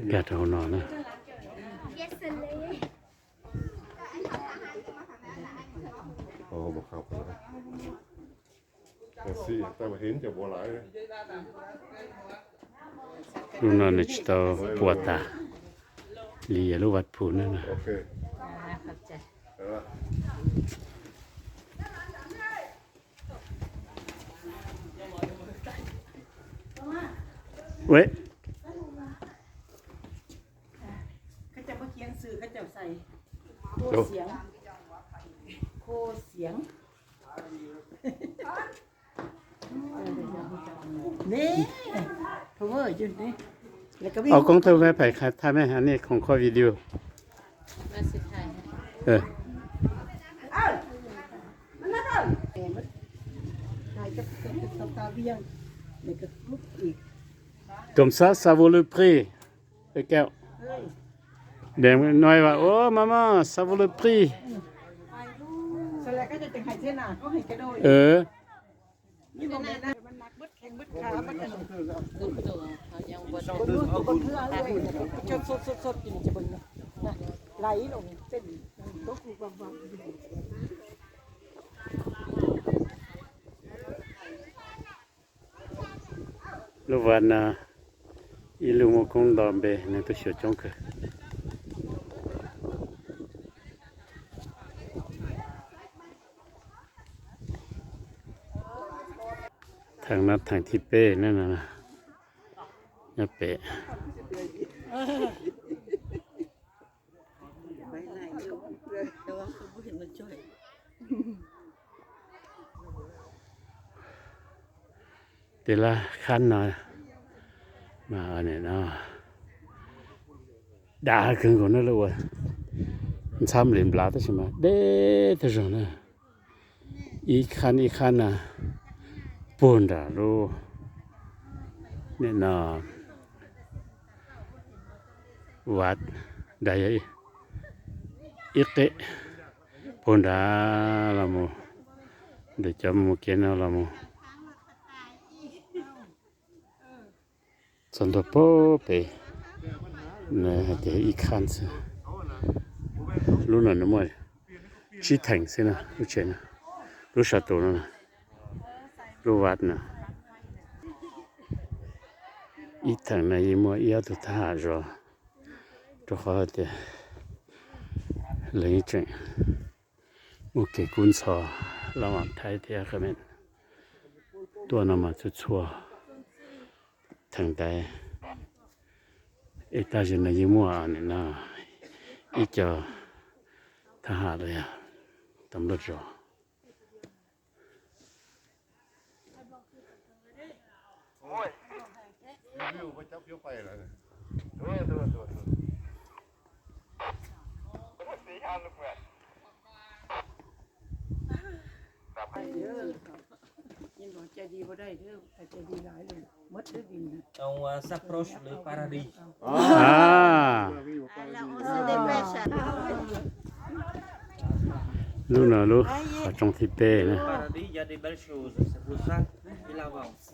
Nkag rau hauv no na. Lub no nws tsis tau puas tas li lub vaj phu na. Ông cũng thử phải, phải khai thác mấy anh ấy không có video. Ừ. Comme ça, ça vaut le prix. Ê kẹo. Đèn nói và ô mama, ça vaut le prix. Ừ. Lub vaj no ib lub muaj koob nto npe, nws twb xyuas coob kawg. Theem no theem thib peb na, nyob pem. Tej lab khab no mas dav kawg nkaus na, lub ua ntxhab li nplaj tab sis mas deb tag zog na. Ib khab ib khab na puag nram lub, nim no vaj dag yog ib qe puag nrad los mus, ntawm cov mus kev no los mus txog ntua puag pem. Hais tias ib khab xwb, lub no nws muaj tsib theem xwb na, lub tsev no, lub sab tus no, lub vaj no. Ib theem no yeej muaj ib ob tug thab ham zov, rau qhov hais tias lawv yeej tseem ua kev kub ntxhov, laj vam Thaib thiab Qhia Meem tuaj no mas txhua txhua theem ntaiv. Es tag zim no yeej muaj nim no ib co thab ham los yog tam nplaj zov. On, euh, s'approche le paradis. Ah. Lub no lub qhov rooj thib peb na. Paradis, il y a des belles choses, c'est pour ça qu'il avance.